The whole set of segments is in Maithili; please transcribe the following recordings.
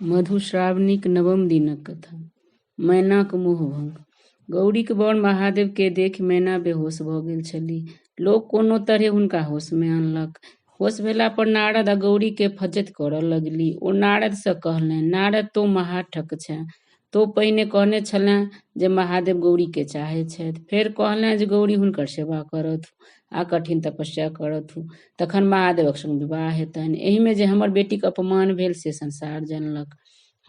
मधुश्रावणीक नवम दिनक कथा। मैनाक मोहभंग। गौरीक वर महादेव के देखि मैना बेहोश भऽ गेल छलीह। लोक कोनो तरहे हुनका होश मे आनलक। होश भेला पर नारद आ गौरी के फज्झति करऽ लगलीह। ओ नारद सँ कहलनि, नारद, तों महा ठक छें। तों पहिने कहने छलें जे महादेव गौरी के चाहैत छथि। फेर कहलें जे गौरी हुनकर सेवा करथु आ कठिन तपस्या करथु, तखन महादेवक संग विवाह हेतनि। एहिमे जे हमर बेटीक अपमान भेल से संसार जनलक।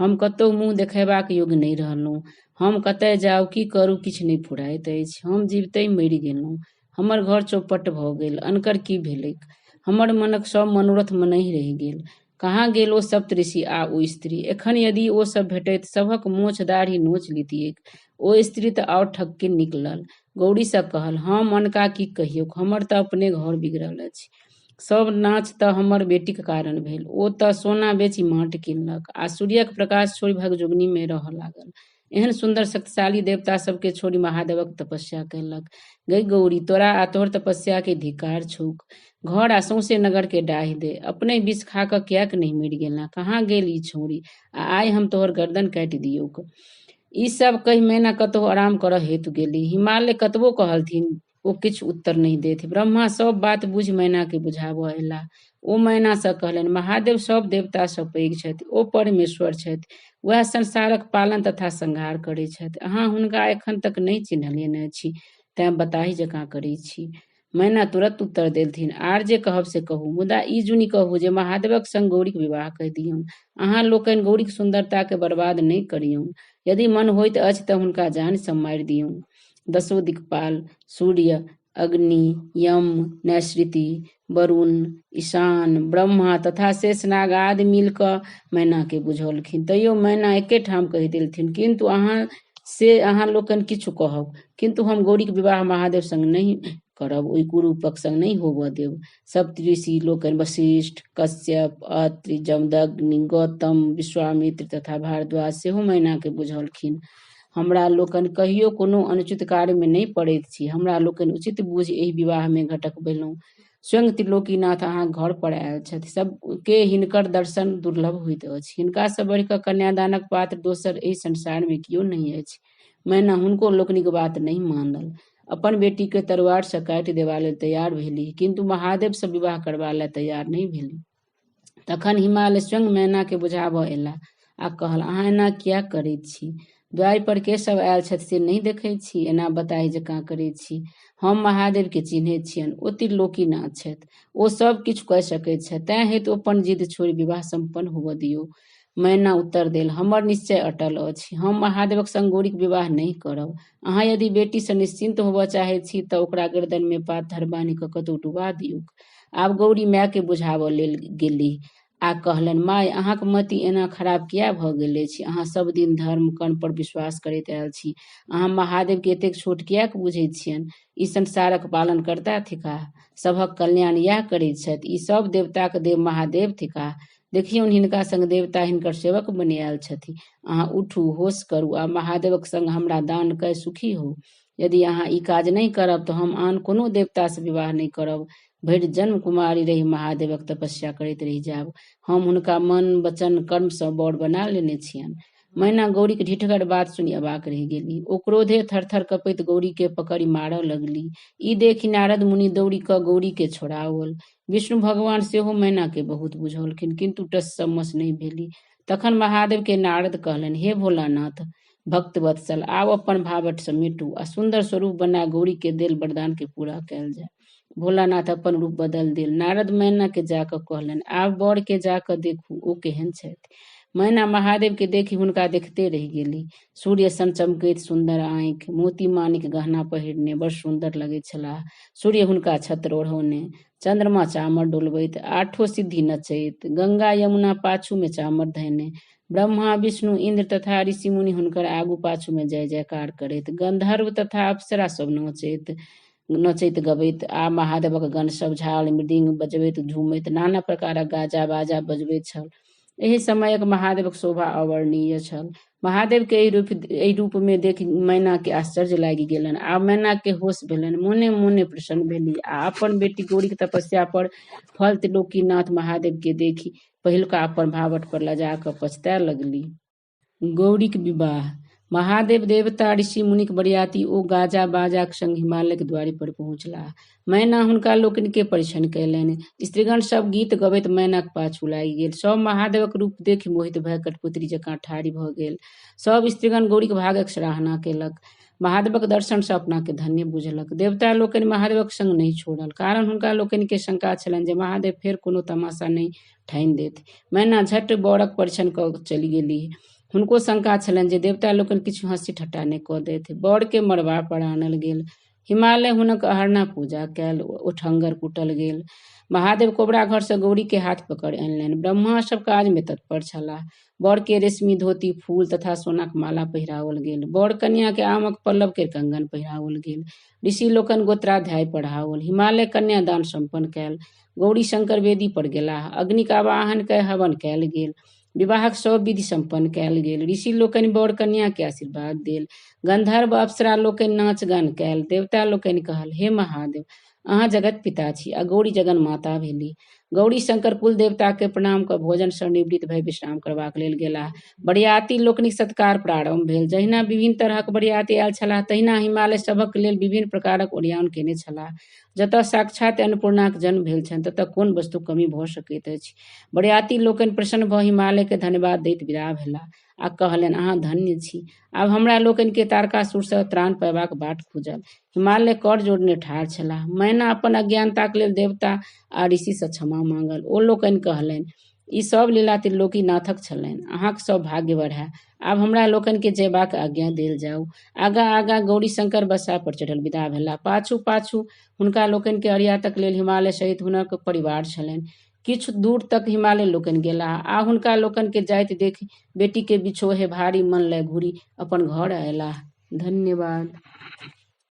हम कतहु मुँह देखयबाक योग्य नहि रहलहुँ। हम कतय जाउ, की करू, किछु नहि फुराइत अछि। हम जीवितहि मरि गेलहुँ। हमर घर चौपट भऽ गेल। अनकर की भेलैक? हमर मनक सभ मनोरथ मनहि रहि गेल। कहाँ गेल ओ सप्तऋषि आ ओ स्त्री? एखन यदि ओ सभ भेटैत, सभक मोछ दाढ़ी नोचि लितिऐक। ओ स्त्री तऽ आओर ठक्किन निकलल। गौरीसँ कहल, हम अनका की कहियौक, हमर तऽ अपने घर बिगड़ल अछि। सभ नाच तऽ हमर बेटीक कारण भेल। ओ तऽ सोना बेचि माटि किनलक आ सूर्यक प्रकाश छोड़ि भगजोगनीमे रहऽ लागल। एहन सुन्दर शक्तिशाली देवता सभकेँ छोड़ि महादेवक तपस्या कयलक। गै गौरी, तोरा आ तोहर तपस्या के धिक्कार छौक। घर आ सौंसे नगर के डाहि दे। अपनहि विष खा कऽ किएक नहि मरि गेलें? कहाँ गेल ई छौंड़ी? आ आइ हम तोहर गर्दन काटि दियौक। ई सभ कहि मैना कतहु आराम करऽ हेतु गेली। हिमालय कतबो कहलथिन, ओ किछु उत्तर नहि देथि। ब्रह्मा सभ बात बुझि मैना के बुझाबऽ अयलाह। ओ मैना सँ कहलनि, महादेव सभ देवता सँ पैघ छथि। ओ परमेश्वर छथि। वएह संसारक पालन तथा संहार करैत छथि। अहाँ हुनका एखन तक नहि चिन्हलियनि अछि, तेँ बताहि जकाँ करैत छी। मैना तुरत उत्तर देलथिन, आर जे कहब से कहू, मुदा ई जुनि कहू जे महादेवक संग गौरीक विवाह कऽ दियौन। अहाँ लोकनि गौरीक सुन्दरता के बर्बाद नहि करियौन। यदि मन होइत अछि तऽ हुनका जान सँ मारि दियौन। दसो दिक्पाल, सूर्य, अग्नि, यम, नैसृति, वरुण, ईशान, ब्रह्मा तथा शेषनाग आदि मिल कऽ मैना के बुझौलखिन। तैयो मैना एके ठाम कहि देलथिन, किन्तु अहाँ से अहाँ लोकनि किछु कहब, किन्तु हम गौरीक विवाह महादेव संग नहि करब, ओहि कुरूपक संग नहि होबऽ देब। सप्तऋषि लोकनि वशिष्ठ, कश्यप, अत्रि, जमदग्नि, गौतम, विश्वामित्र तथा भारद्वाज सेहो मैना के बुझौलखिन। हमरा लोकनि कहियो कोनो अनुचित कार्य मे नहि पड़ैत छी। हमरा लोकनि उचित बुझि एहि विवाह मे घटक भेलहुँ। स्वयं त्रिलोकीनाथ अहाँक घर पर आयल छथि। सबके हिनकर दर्शन दुर्लभ होइत अछि। हिनका सँ बढ़ि कऽ कन्यादानक पात्र दोसर एहि संसार मे कियो नहि अछि। मैना हुनको लोकनिक बात नहि मानल। अपन बेटी के तरुआरि सँ काटि देबा लेल तैयार भेलीह, किन्तु महादेव सँ विवाह करबा लए तैयार नहि भेलीह। तखन हिमालय स्वयं मैना के बुझाबऽ अयलाह आ कहल, अहाँ एना किएक करैत छी? द्वारि पर के सभ आयल छथि से नहि देखैत छी? एना बताहि जकाँ करैत छी। हम महादेव के चिन्हैत छियनि। ओ त्रिलोकीनाथ छथि। ओ सभ किछु कऽ सकैत छथि। तेँ हेतु अपन जिद छोड़ि विवाह सम्पन्न होबऽ दियौ। मैना उत्तर देल, हमर निश्चय अटल अछि। हम महादेवक संग गौरीक विवाह नहि करब। अहाँ यदि बेटी सँ निश्चिन्त होबऽ चाहैत छी तऽ ओकरा गर्दन मे पाथर बान्हि कऽ कतहु डुबा दियौक। आब गौरी माय के बुझाबऽ लेल गेलीह आ कहलनि, माय, अहाँक मति एना खराब किएक भऽ गेल अछि? अहाँ सभ दिन धर्म कर्म पर विश्वास करैत आयल छी। अहाँ महादेव के एतेक छोट किएक बुझैत छियनि? ई संसारक पालनकर्ता थिकाह। सभक कल्याण यैह करैत छथि। ई सभ देवताक देव महादेव थिकाह। देखियौन, हिनका संग देवता हिनकर सेवक बनि आयल छथि। अहाँ उठू, होश करू आ महादेवक संग हमरा दान कय सुखी होउ। यदि अहाँ ई काज नहि करब तऽ हम आन कोनो देवता सँ विवाह नहि करब। भरि जन्म कुमारी रहि महादेवक तपस्या करैत रहि जायब। हम हुनका मन, वचन, कर्म सँ वर बना लेने छियनि। मैना गौरीक ढिठगर बात सुनि अवाक रहि गेली। ओ क्रोधे थरथर कँपैत गौरी के पकड़ि मारऽ लगली। ई देखि नारद मुनि दौड़ि कऽ गौरी के छोड़ाओल। विष्णु भगवान सेहो मैना के बहुत बुझौलखिन, किन्तु टस सँ मस नहि भेली। तखन महादेव के नारद कहलनि, हे भोलानाथ, भक्त वत्सल, आब अपन भावट समेटू आ सुन्दर स्वरूप बना गौरी के देल वरदान के पूरा कयल जाय। भोलानाथ अपन रूप बदल देल। नारद मैना के जा कऽ कहलनि, आब वर के जा कऽ देखू, ओ केहन छथि। मैना महादेव के देखि हुनका देखिते रहि गेली। सूर्य सन चमकैत सुन्दर आँखि, मोती मानिक गहना पहिरने बड़ सुन्दर लगैत छलाह। सूर्य हुनका छत्र ओढ़ौने, चन्द्रमा चामर डोलबैत, आठो सिद्धि नचैत, गंगा यमुना पाछू मे चामर धयने, ब्रह्मा, विष्णु, इन्द्र तथा ऋषि मुनि हुनकर आगू पाछू मे जय जयकार करैत, गंधर्व तथा अप्सरा सब नचैत नचैत गबैत आ महादेवक गण सब झाल मृदंग बजबैत झूमैत नाना प्रकारक गाजा बाजा बजबैत छल। एहि समयक महादेवक शोभा अवर्णनीय छल। महादेव के एहि रूप मे देखि मैना के आश्चर्य लागि गेलनि। आब मैना के होश भेलनि। मोने मोने प्रसन्न भेलीह आ अपन बेटी गौरीक तपस्या पर फल त्रिलोकीनाथ महादेव के देखि पहिलुका अपन भावट पर लजा कऽ पछताय लगली। गौरीक विवाह। महादेव, देवता, ऋषि मुनिक बरियाती ओ गाजा बाजाक संग हिमालयक द्वारि पर पहुँचलाह। मैना हुनका लोकनि के परिछन कयलनि। स्त्रीगण सब गीत गबैत मैनाक पाछू लागि गेल। सब महादेवक रूप देखि मोहित भए कठपुतरी जकाँ ठाढ़ि भऽ गेल। सब स्त्रीगण गौरीक भागक सराहना केलक। महादेवक दर्शन सँ अपना के धन्य बुझलक। देवता लोकनि महादेवक संग नहि छोड़ल, कारण हुनका लोकनि के शंका छलनि जे महादेव फेर कोनो तमाशा नहि ठानि देथि। मैना झट बरक परिछन कऽ चलि गेलीह। हुनको शंका छलनि जे देवता लोकनि किछु हँसी ठट्टा नहि कऽ देथि। बर के मड़बा पर आनल गेल। हिमालय हुनक अहरना पूजा कयल, ओठंगर कुटल गेल। महादेव कोबरा घर सँ गौरी के हाथ पकड़ि अनलनि। ब्रह्मा सब काज मे तत्पर छलाह। बर के रेशमी धोती, फूल तथा सोनाक माला पहिराओल गेल। बर कन्या के आमक पल्लव के कंगन पहिराओल गेल। ऋषि लोकनि गोत्राध्याय पढ़ाओल। हिमालय कन्यादान सम्पन्न कयल। गौरी शंकर वेदी पर गेलाह। अग्निक आवाहन कय हवन कयल गेल। विवाहक सब विधि सम्पन्न कयल गेल। ऋषि लोकनि वर कन्या के आशीर्वाद देल। गंधर्व अप्सरा लोकनि नाच गान कयल। देवता लोकनि कहल, हे महादेव, अहाँ जगत पिता छी आ गौरी जगन माता भेली। गौरी शंकर कुल देवता के प्रणाम कऽ भोजन सँ निवृत्त भए विश्राम करबाक लेल गेलाह। बरियाती लोकनिक सत्कार प्रारंभ भेल। जहिना विभिन्न तरहक बरियाती आयल छलाह, तहिना हिमालय सभक लेल विभिन्न प्रकारक ओरियान केने छलाह। जतऽ साक्षात अन्नपूर्णाक जन्म भेल छनि, ततऽ कोन वस्तुक कमी भऽ सकैत अछि? बरियाती लोकनि प्रसन्न भऽ हिमालय के धन्यवाद दैत विदा भेलाह आ कहलनि, अहाँ धन्य छी। आब हमरा लोकनि के तारकासुर सँ त्राण पयबाक बाट खुजल। हिमालय कर जोड़ने ठाढ़ छलाह। मैना अपन अज्ञानताक लेल देवता आ ऋषि सँ क्षमा मांगल। ओ लोकनि कहलनि, ई सब लीला त्रिलोकीनाथक छलनि। अहाँक सब भाग्य बढ़ाय। आब हमरा लोकनि के जयबाक आज्ञा देल जाउ। आगाँ आगाँ गौरी शंकर बसा पर चढ़ल विदा भेलाह। पाछू पाछू हुनका लोकनि के अरियातक लेल हिमालय सहित हुनक परिवार छलनि। किछु दूर तक हिमालय लोकनि गेलाह आ हुनका लोकनि के जाइत देखि बेटी के बिछोहे भारी मन लय घुरि अपन घर अयलाह। धन्यवाद।